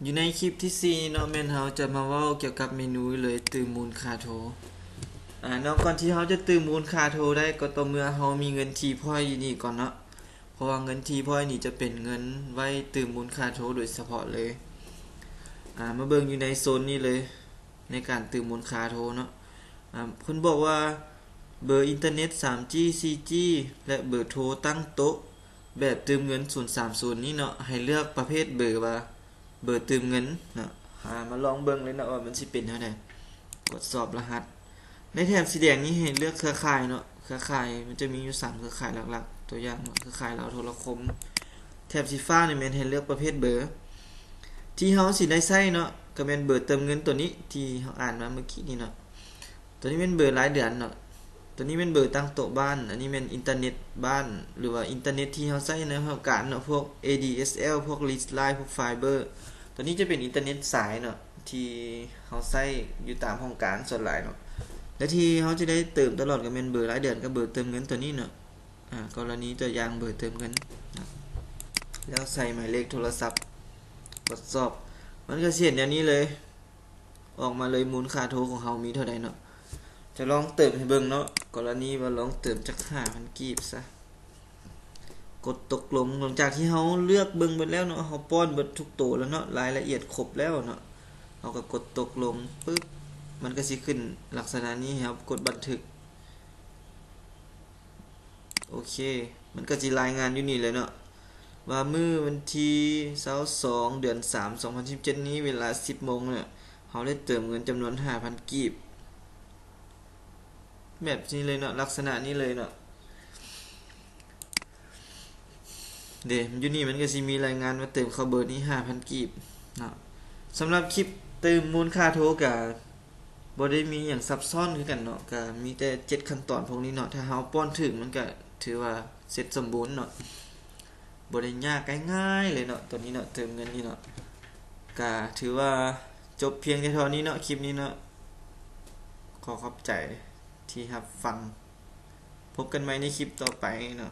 ຢູ່ໃນຄລິບທີສີ່ນີ້ເນາະ ແມ່ນເຮົາຈະມາເວົ້າກ່ຽວກັບເມນູເລີຍ ຕື່ມມູນຄ່າໂທ. ອາ ເນາະ ກ່ອນທີ່ເຮົາຈະຕື່ມມູນຄ່າໂທໄດ້ ກໍຕໍ່ເມື່ອເຮົາມີເງິນ T point ຢູ່ນີ້ກ່ອນເນາະ ເພາະວ່າເງິນ T point ນີ້ຈະເປັນເງິນໄວ້ຕື່ມມູນຄ່າໂທໂດຍສະເພາະເລີຍ. ອາ ມາເບິ່ງຢູ່ໃນໂຊນນີ້ເລີຍ ໃນການຕື່ມມູນຄ່າໂທເນາະ. ອາ ເພິ່ນບອກວ່າເບີອິນເຕີເນັດ ສາມຈີ ສີ່ຈີ ແລະ ເບີໂທຕັ້ງໂຕະ ແບບຕື່ມເງິນ ສູນສາມສູນນີ້ເນາະ ໃຫ້ເລືອກປະເພດເບີວ່າ ເບີຕື່ມເງິນເນາະ. ຫາມາລອງເບິ່ງເລີຍເນາະວ່າມັນຊິເປັນແນວໃດ. ກວດສອບລະຫັດ. ໃນແຖບສີແດງນີ້ໃຫ້ເລືອກເຄືອຂ່າຍເນາະ. ເຄືອຂ່າຍມັນຈະມີຢູ່ສາມເຄືອຂ່າຍຫຼັກໆ ຕົວຢ່າງເນາະ ເຄືອຂ່າຍລາວໂທລະຄົມ. ແຖບສີຟ້ານີ້ແມ່ນໃຫ້ເລືອກປະເພດເບີທີ່ເຮົາຊິໄດ້ໃຊ້ເນາະ ກໍແມ່ນເບີເຕີມເງິນຕົວນີ້ທີ່ເຮົາອ່ານມາເມື່ອກີ້ນີ້ເນາະ. ຕົວນີ້ແມ່ນເບີລາຍເດືອນເນາະ. ຕົວນີ້ແມ່ນເບີຕັ້ງໂຕະບ້ານ. ອັນນີ້ແມ່ນອິນເຕີເນັດບ້ານ ຫຼືວ່າອິນເຕີເນັດທີ່ເຮົາໃຊ້ໃນຫ້ອງການເນາະ ພວກ ADSL ພວກ Line ພວກ Fiber. ຕົວນີ້ຈະເປັນອິນເຕີເນັດສາຍເນາະ ທີ່ເຮົາໃຊ້ຢູ່ຕາມຫ້ອງການສ່ວນຫຼາຍເນາະ ແລະ ທີ່ເຮົາຈະໄດ້ເຕີມຕະຫຼອດກໍແມ່ນເບີລາຍເດືອນກັບເບີເຕີມເງິນຕົວນີ້ເນາະ. ອາ ກໍລະນີຕົວຢ່າງເບີເຕີມເງິນເນາະ ແລ້ວໃສ່ໝາຍເລກໂທລະສັບ ກວດສອບ ມັນກໍຊິເຫັນແນວນີ້ເລີຍ. ອອກມາເລີຍ ມູນຄ່າໂທຂອງເຮົາມີເທົ່າໃດເນາະ. ຈະລອງເຕີມໃຫ້ເບິ່ງເນາະ. ກໍລະນີວ່າລອງເຕີມຈັກຫ້າພັນກີບຊະ. ກົດຕົກລົງ. ຫຼັງຈາກທີ່ເຮົາເລືອກເບິ່ງເບິດແລ້ວເນາະ ເຮົາປ້ອນເບິດທຸກໂຕແລ້ວເນາະ ລາຍລະອຽດຄົບແລ້ວເນາະ ເຮົາກໍກົດຕົກລົງປຶບ ມັນກໍຊິຂຶ້ນລັກສະນະນີ້ໃຫ້ເຮົາກົດບັນທຶກ. ໂອເຄ ມັນກໍຊິລາຍງານຢູ່ນີ້ເລີຍເນາະ ວ່າມື້ວັນທີຊາວສອງ ເດືອນສາມ ສອງພັນສິບເຈັດນີ້ ເວລາສິບໂມງເນາະ ເຮົາໄດ້ເຕີມເງິນຈຳນວນຫ້າພັນກີບ ແບບນີ້ເລີຍເນາະ ລັກສະນະນີ້ເລີຍເນາະ. ເດ ຢູ່ນີ້ມັນກໍຊິມີລາຍງານວ່າເຕີມເຂົ້າເບີນີ້ຫ້າພັນກີບເນາະ. ສຳລັບຄລິບຕື່ມມູນຄ່າໂທກໍ ບໍ່ໄດ້ມີຫຍັງຊັບຊ້ອນຄືກັນເນາະ ກະມີແຕ່ເຈັດຂັ້ນຕອນພວກນີ້ເນາະ. ຖ້າເຮົາປ້ອນຖືກ ມັນກະຖືວ່າເສັດສົມບູນເນາະ ບໍ່ໄດ້ຍາກ ງ່າຍໆເລີຍເນາະ ຕົວນີ້ເນາະ ເຕີມເງິນນີ້ເນາະ. ກະຖືວ່າຈົບພຽງແຕ່ເທົ່ານີ້ເນາະ ຄລິບນີ້ເນາະ. ຂໍຂອບໃຈທີ່ຮັບຟັງ ພົບກັນໃໝ່ໃນຄລິບຕໍ່ໄປເນາະ.